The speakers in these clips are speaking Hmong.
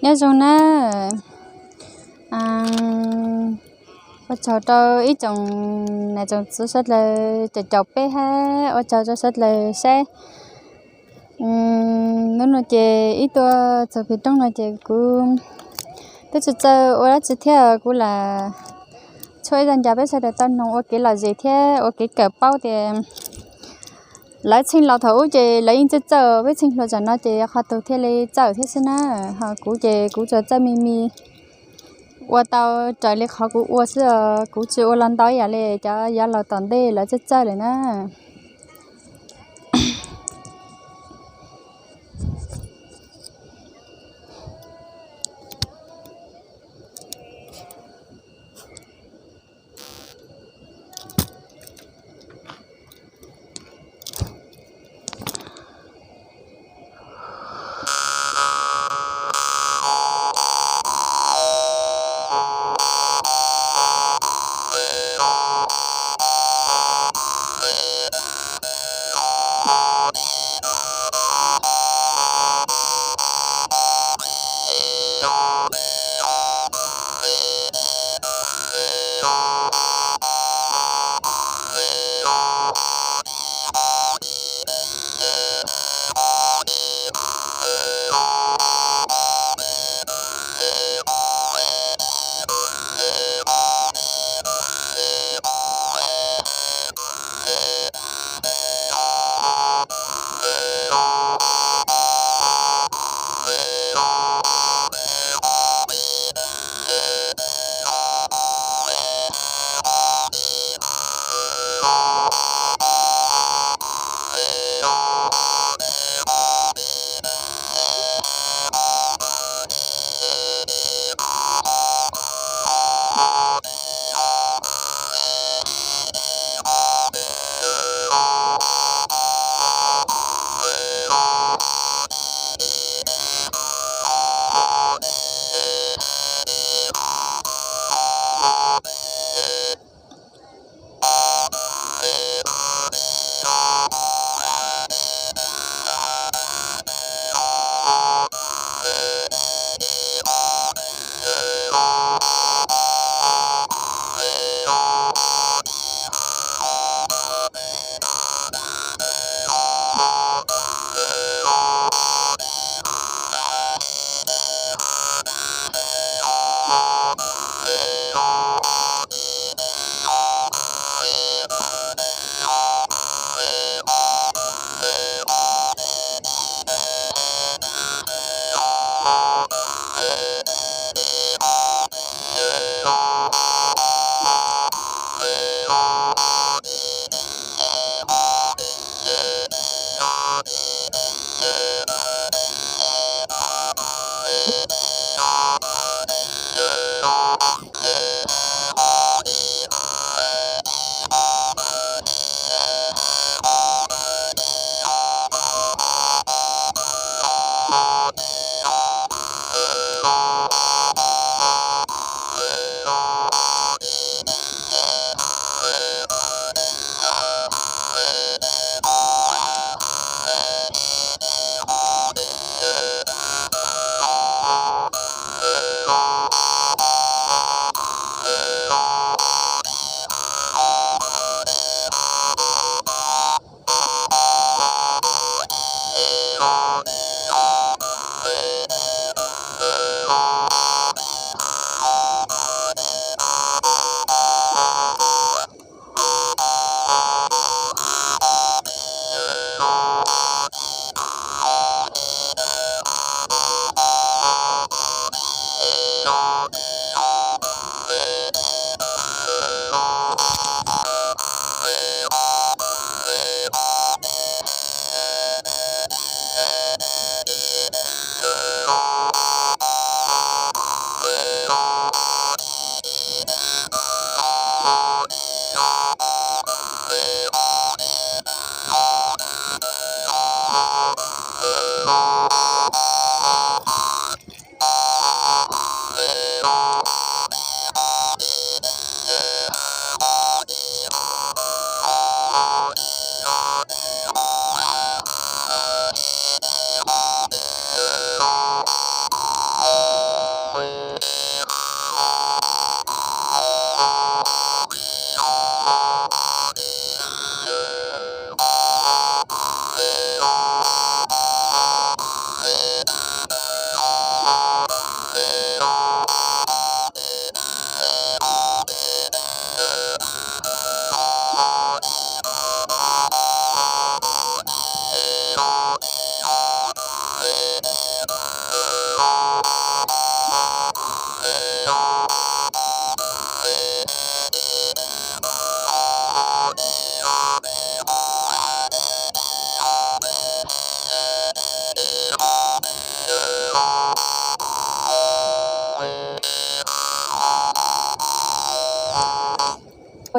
Nyob zoo na, ua tsaug rau ib tsoom niam tsoom txiv sawv dlawg caum caum peb hab ua tsaug rau sawv dlawg saib. Nub no ces ib tuaj txog pem roob no ces kuv twb tsis txawj ua dab tsi thiab, kuv lam tshuab ib zaj nco peb sawv daws tau noog ua kev lom zem thiab ua kev kawm paub tias lawv txheej laus thaum ub ces lawv yeej txawj txawj, peb txheej hluas tam no ces qhov twg thiaj li txawj thiab xwb na. Ho kuv ces kuv tsuas txawj me me, ua tau raws li qhov kuv ua xwb, kuv tsis ua los ntau ib yam li cov yav laus tom ntej lawv txawj txawj lawm na.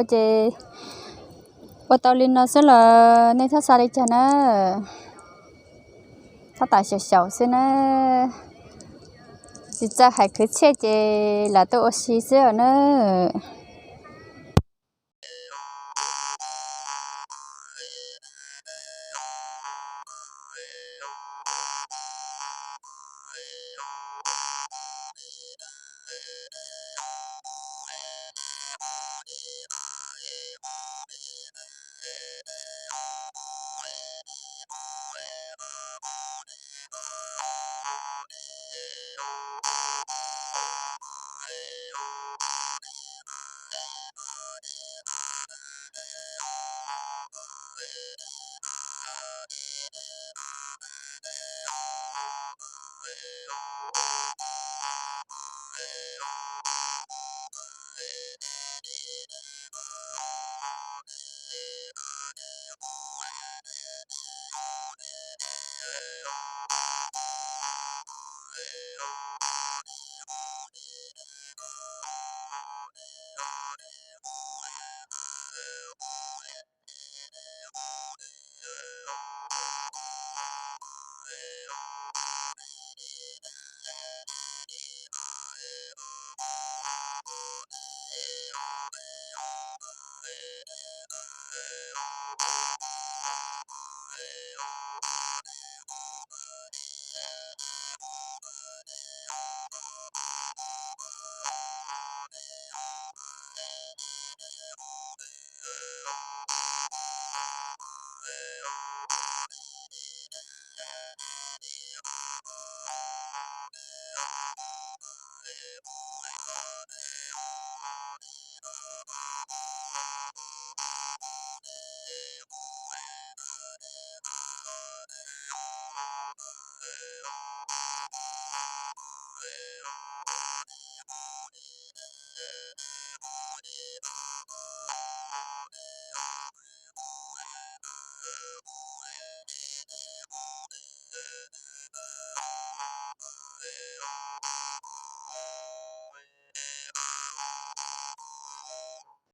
Ua ces ua tau li no xwb los nej txhob xav li cas na, txhob tas xyaum xyaum xwb na. Tsis txawj hais kwv txhiaj ces lam tuaj ua si xwb os na.